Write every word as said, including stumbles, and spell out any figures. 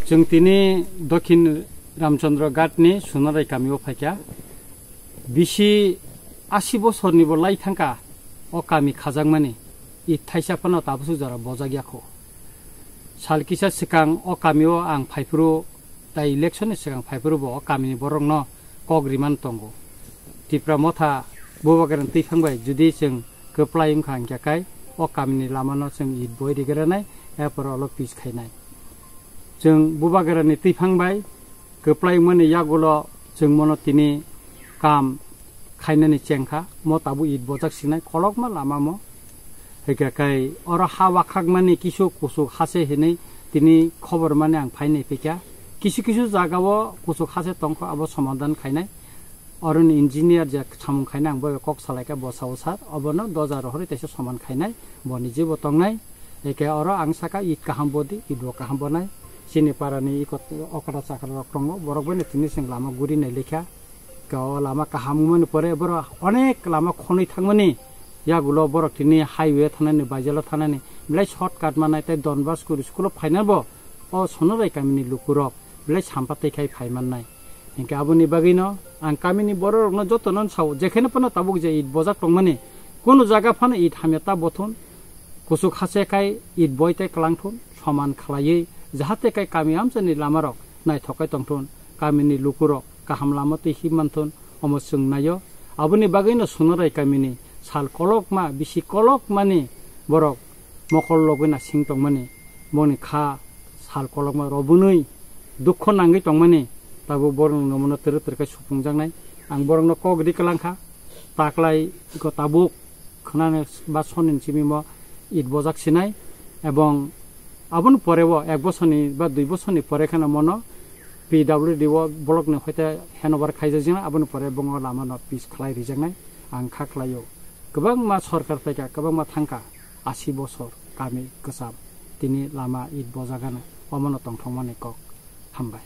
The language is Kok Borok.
Chwng tini Dokhin Ramchandra Ghat ni Sunarai kami o phaikha. Bisi asi bosor ni bo lai thangkha o kami khajakmani. It thaisa phano tabuk jora bojak ya kho. Sal kisa swkang o kami o ang phaiphuru, tai election ni swkang phaiphuru bo o kami ni borok no kok riman tongo. Tipra Motha Bubagra ni twi phang bai judi chwng kwplai wngkha hingkha kai o kami ni lama no chwng it boi rigranai, erpor olo pitch khainai. Chwng Bubagra ni twi phang bai kwplai wngmani yagulo chwng mono tini kam khainani chengkha, mo tabuk it bojak sinai kolokma lama mo. Hingkha kai oro ha wakhakmani kisu kusuk hase hinui tini khobor mani ang phainai phikha. Kisu kisu jaga o kusuk hase tongkho, abo somadan khainai. Oroni engineer je samung khainai ang bo kok salaikha bwsao sir, obono doja rohorwi teisa soman khainai, bo nijibo tongnai. Eke oro ang saka it kaham bodi, it bo kaham bonai. Chini parani ikot okra chakra rok tongo, borok bai no tini chwng lama guri nai lekha. Ka o lama kaham wngmani pore borok onek lama khonwi thangmani yagulo borok tini highway thanani, baijalo thanani, belai shortcut manai tei Don Bosco school o phainai bo o Sonorai kamini lukurok belai sampatwi khai phai mannai. Hinkhe aboni bagwino ang kamini bororokno jotono sao, jekheno phano tabuk je it bojak tongmani, kunu jaga phano it hamya ta bothun, kusuk hase khai it boi tei kwlangthun, soman khlaiwi, jahate kai kami amchaini lamarok naithok kai tongthun, kamini lukurok kaham lama twi himmanthun, omo chwng naio. Aboni bagwino Sonorai kamini sal kolokma, bisi kolokmani borok mokol logwi nasing tongmani, boni kha sal kolokma robunwi dukho nangwi tongmani, tabuk borokno nomono twrwk twrwk khe supungjaknai. Ang borokno kok ri kwlangkha, taklai iko tabuk khwnani ba sonni simi mo it bojak sinai, ebong aboni pore o ek bosoni ba dui bosoni pore kheno mono P W D o block ni hoite handover khaijakjana, aboni pore bongo lama no pitch khlai rijaknai ang kha khlaio. Kwbangma sorkar paikha, kwbangma thangkha, asi bosor kami kwcham tini lama it bojagana, omono tongthokmani kok. Hambai.